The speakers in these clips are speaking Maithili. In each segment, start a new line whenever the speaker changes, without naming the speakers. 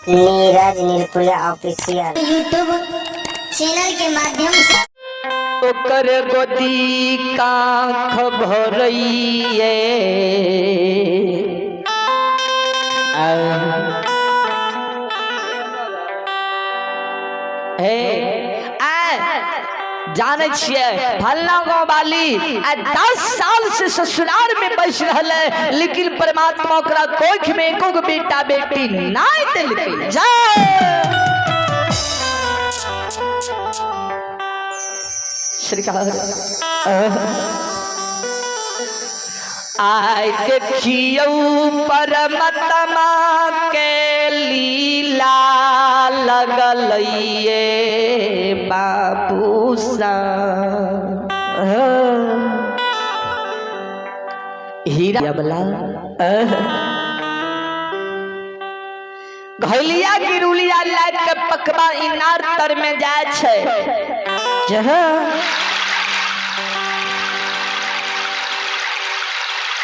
Neeraj Nirpuriya official
YouTube channel के माध्यम से
ओकर गोदी कांख भरैये हे आ जानै छियै फल्ला गाँव वाली आ 10 साल से ससुराल में बैस रहल है, लेकिन परमात्मा ओकरा कोख में एको गो बेटा बेटी नहीं देलकै। जय श्रीकार। आय देखियौ परमात्मा के लीला लगलैये बाबू सा हीरा बला घैलिया गिरुलिया लाग के पकवा इनार तर में जाय छै।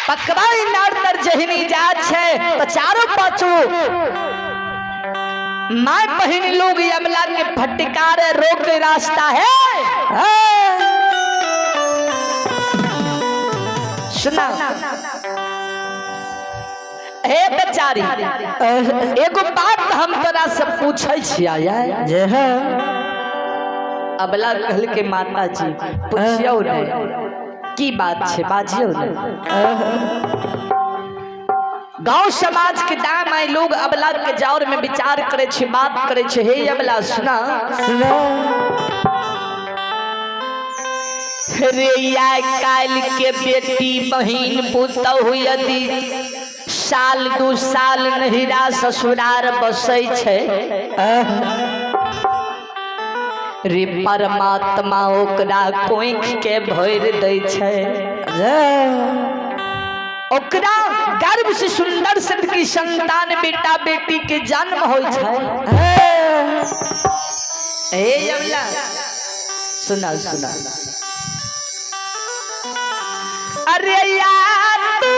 पकवा इनार तर जहिनी जाय छै तो चारों पांचों my बहिन लोग यमला के फटकार रोक रास्ता है। सुना हे बेचारी, एगो बात हम तोरा से पूछै छिया।
जे है
अबला कहल के माता जी पूछियौ ने, की बात छै बाजियौ ने। गांव समाज के दाम आई लोग अबला के जावर में विचार करे छे, बात करे छे। हे अबला सुना
सुना
रे, या काल के बेटी बहिन पुतहु यदि साल दू साल नहिरा ससुरार बसै छै रे, परमात्मा ओकरा कोइख के भरि दै छै, ओकरा गर्भ से सुंदर सन की संतान बेटा बेटी के जन्म होइ छै। हे यमला सुना सुना, अरे यार तू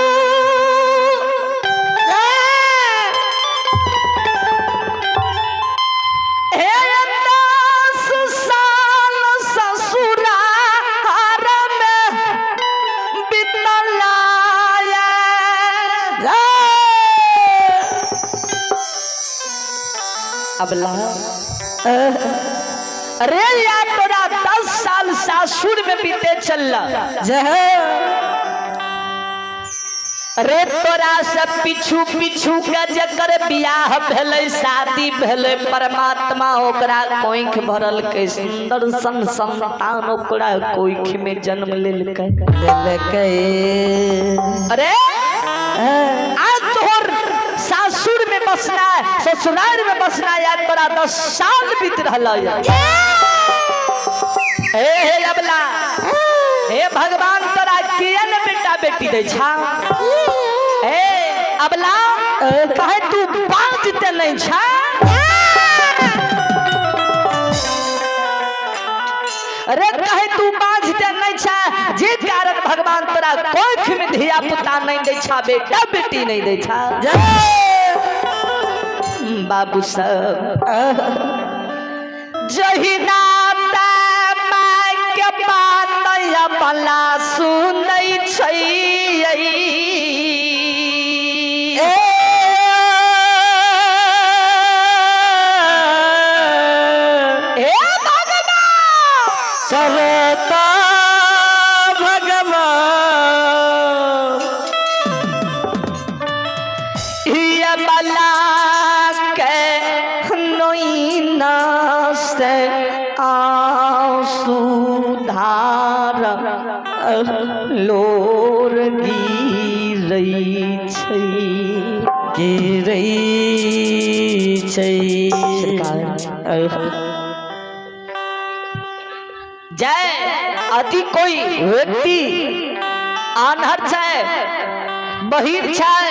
हे 10 साल ससुरार में बितला। अबला अरे यार तोरा 10 साल सासुर में बीते चलला।
जे है
रे तोरा से पीछू पीछू के जकर बियाह भेलै, शादी भेलै, परमात्मा ओकरा कोइख भरलकै, सुंदर सन संतान ओकरा कोइख में जन्म लेलकै।
लेलकै।
अरे आज तोहर सासुर में बसना, ससुराल में बसना यार तोरा 10 साल बीत रहल है। हे हे अबला, हे भगवान तोरा किया ने बेटा बेटी दै छा? हे अबला, कहे तू बाजते नहीं छा? अरे कहे तू बाजते नहीं छा, जे कारण भगवान तोरा कोख में धिया पुता नहीं दै छा, बेटा बेटी नहीं दै छा? बाबू सब जहिना माय के बात अबला सुनै छै, हे भगवान
सरता भगवान
अबला के नैना से आंसू धार लोर गिरै छै,
गिरै छै।
सरकार जय अति कोई व्यक्ति आन्हर छै, बहिर छै,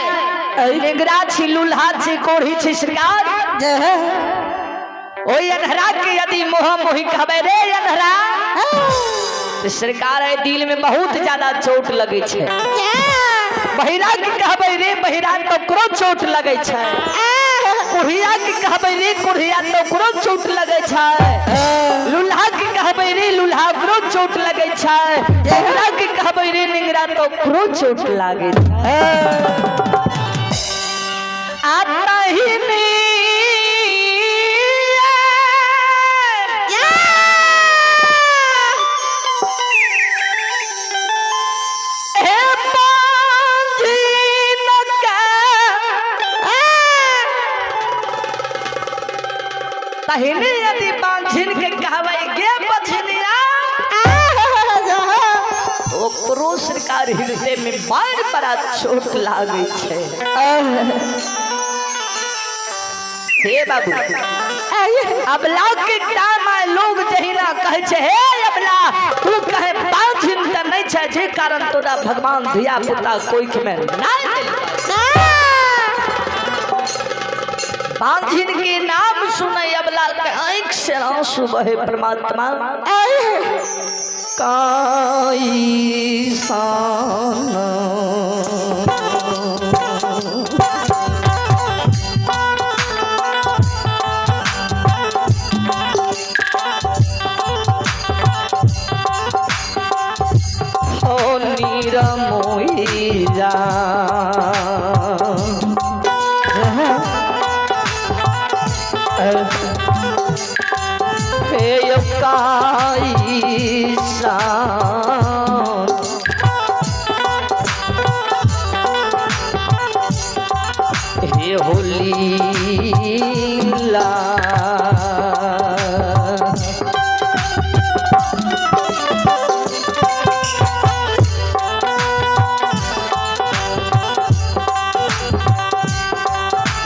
नेंगरा छी, लुल्हा छी, कोढ़ी छी सरकार,
जे है
ओहि अन्हरा के यदि मोह मोहि कहबै रे अन्हरा, तो सरकार है दिल में बहुत ज्यादा चोट लगे छै। बहिरा के कहबै रे बहिरा तो ओकरो चोट लगे छै। कोढ़िया के कहबै रे कोढ़िया तऽ ओकरो चोट लगै छै। लुल्हा के कहबै रे लुल्हा, ओकरो चोट लगै छै। नेंगरा के कहबै रे नेंगरा, तऽ ओकरो चोट लागै छै। आ तहिनी हे बांझिन के, तहिने यदि बांझिन के कहबै गे बझनिया, ओकरो सरकार हृदय में बड़ बड़ा चोट लागै छै। हे बाबू, अबला के टाइम में लोग जहिना कहै छै, हे अबला, तू कहे बांझिन त नहीं छै, जे कारण तोरा भगवान धिया पुता कोइख में नहीं देलकै। बांझिन के नाम सुनै अबला के आँख से आंसू बहे। परमात्मा काई सान हो नीर मोइया, हे काई सान हे होली ला।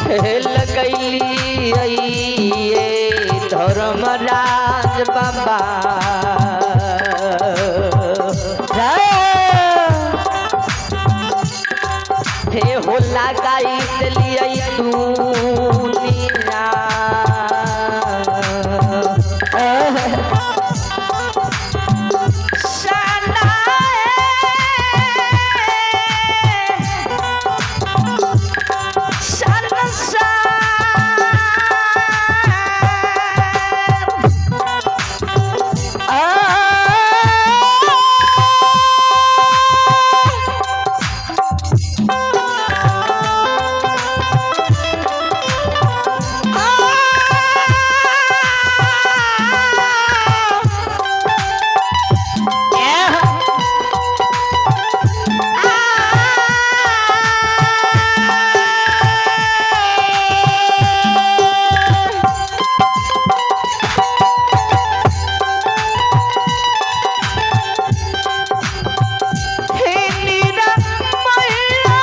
हे लगैली अइए धर्मराज बाबा, हे हो लगाई देलियै दुनिया। हे नीरा मैया,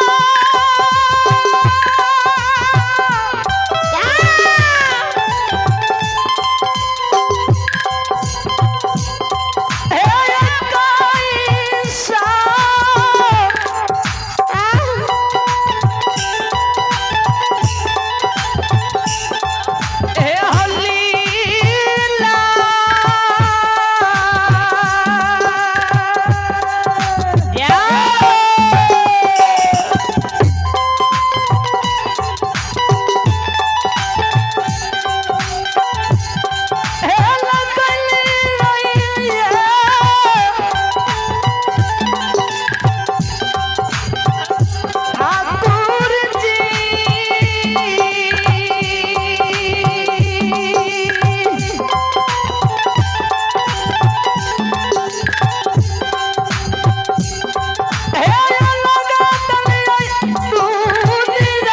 हे कैसा हे हलीला, हे लगल रहिया ठाकुर जी, हे लगल दुनिया।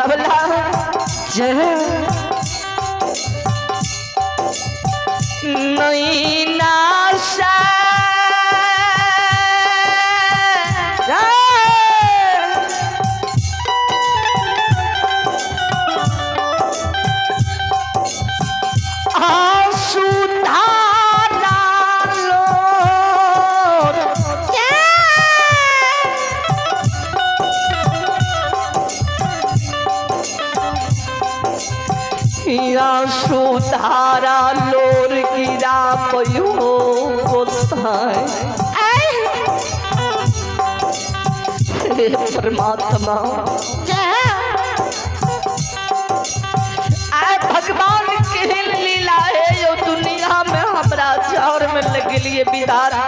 अबला
जय
नैना सा आंसू धार धारा लोर गिरा पयो गोसाई। हे परमात्मा, आय भगवान के लीला है यो दुनिया में, हमरा जर में लगलिए विधाता।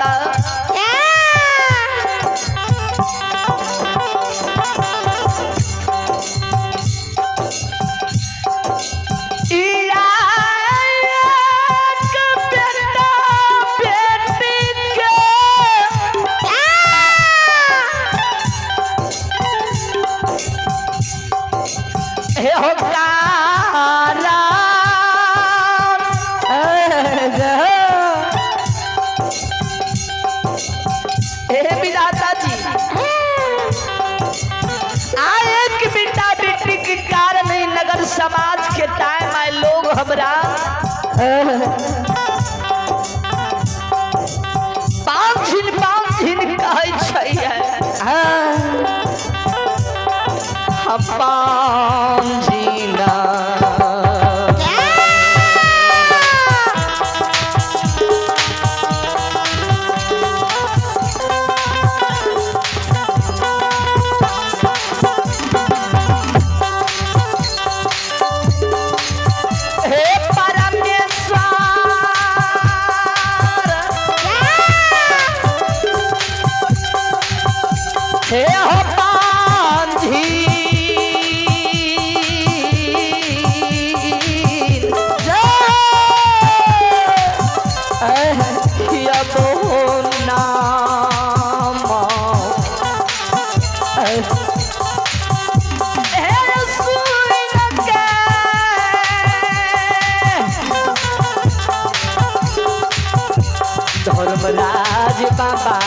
बेटा बेटी के हे हो काला। हे विधाता जी, आ एक बेटा बेटी के कारण ही नगर समाज के टाइम आए लोग हमरा पाँच पाँच कहै छै। हम पाँच। हे परमेश्वर, हे हो पांझी, जय हो नाम। हे सुन के धर्मराज बाबा,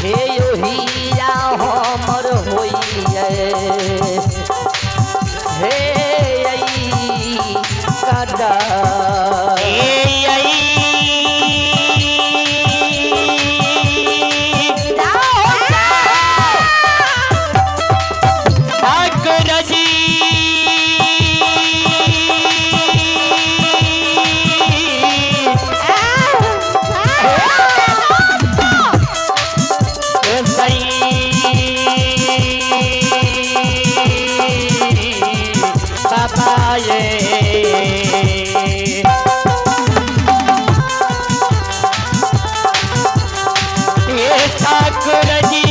हे योहिया हमर होइए, हे ऐ कदा।
ठाकुर जी। बाबा ये ये ठाकुर जी।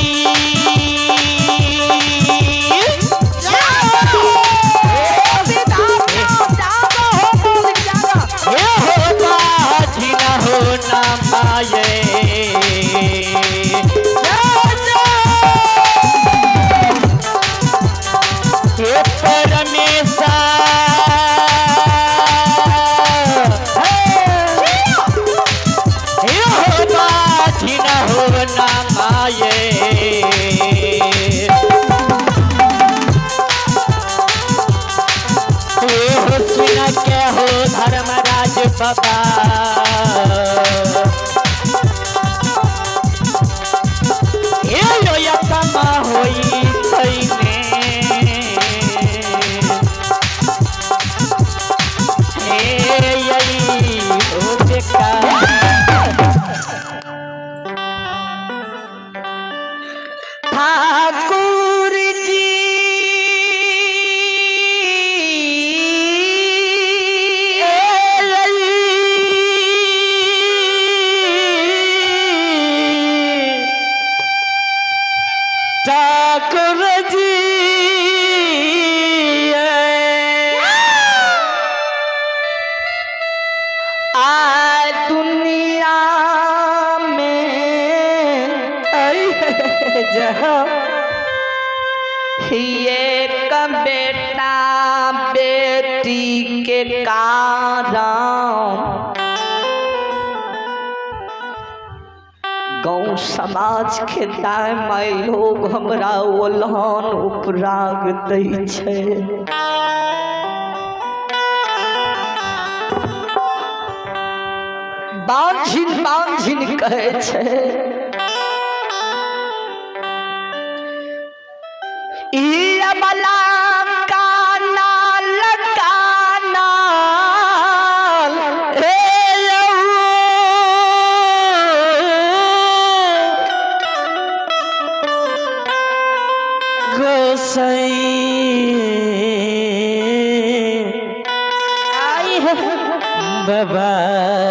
ये हो बाजी न हो ना पाए। हे परमेश्वर, हे हो बाजी न हो ना पाए। हे हो सुन के हो धर्मराज बाबा, हे यो यतमा होई थैने। हे यई हो बेकार।
ठाकुर जी,
ठाकुर जी,
आ दुनिया में ये बेटा बेटी के कारण गाँव समाज के दाय माय लोग हमरा ओलहन उपराग दै छै। बांझिन बांझिन कहै छै। वाला काना लगाना हे
गोसाई
आई है
बाबा।